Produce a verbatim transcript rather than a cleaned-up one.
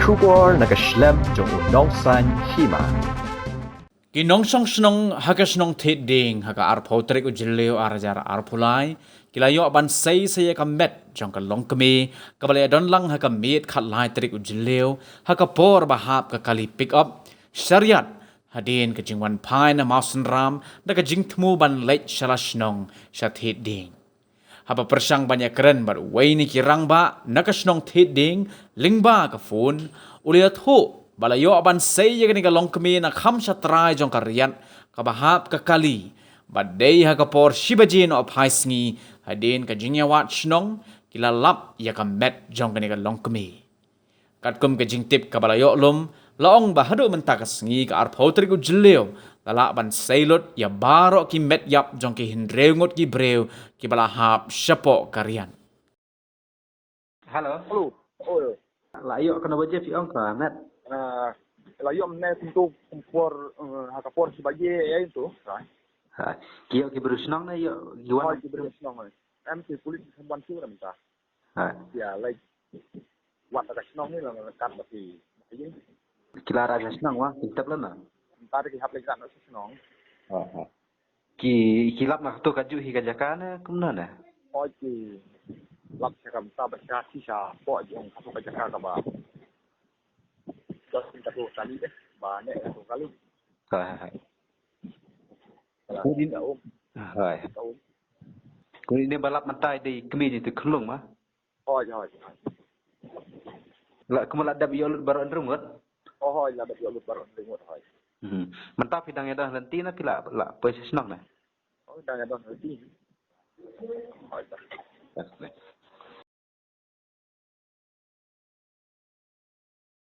Khubor na ka shlem jong u nongsan hima. Ki nongshong shnong ha ka shnong Thied Dieng ha ka arphew tarik u Jylliew ar hajar arphew lai ki la ïoh ban sei sa ïa ka met jong ka longkmie kaba la ïadon lang ha ka miet khatlai tarik u Jylliew ha ka por ba hap ka kali pick up shariat hadien ka jingwan phai na Mawsynram da ka jingthmu ban leit sha la shnong sha Thied Dieng. Haba pyrshang ban ïakren bad uwei na ki rangbah na ka shnong Thied Dieng lyngba ka phone, u la ïathuh ba la ïoh ban sei ïa kane ka longkmie na kham shatrai jong ka riat kaba hap ka kali, bad dei ha ka por shi baje noh phai sngi hadien ka jingïawad shnong ki la lap ïa ka met jong kane ka longkmie. Katkum ka jingtip kaba la ïoh lum, la ong ba haduh mynta ka sngi ka arphew tarik u Jylliew la lah ban sei lut ïa baroh ki met ïap jong ki hynriew ngut ki briew kiba la hap shapoh ka riat. Hello. Hello. Oh, la ïoh kano baje phi ong ka met? Ah, la ïoh mynne tu por, eh, ha ka por shi baje ïa tu. Ha. Ki ïoh ki briew shnong ne ïoh ki wan? Oh, ki briew shnong. Em ki pulit kham wan shuh mynta. Ha. Ïa, like, wat ka shnong ni la kat ba ki. Ki la rah sha shnong wa, ki tep lana. Mynta ki hap leit rah na shnong. Ha, ha. Ki, ki lap na katu kajuh hi ka jaka ne kumno ne? Oh, ki lap sha ka mynta ba sha shi sha po jong katu ka jaka kaba. Katu kali deh, ba ne katu kali. Ha, ha, ha. Kali. Kali. Kali ne ba lap mynta dei kmie jong tu khlung ma. Hooid, hooid, hooid. La, kumno la dep ïoh lut baroh hynriew ngut? Oh, hooid, la dep ïoh lut baroh hynriew ngut, hooid. Hmm. Mynta phi dang ïadon lynti ne phi la, la poi sha shnong ne? Oh, dang ïadon lynti. Hooid.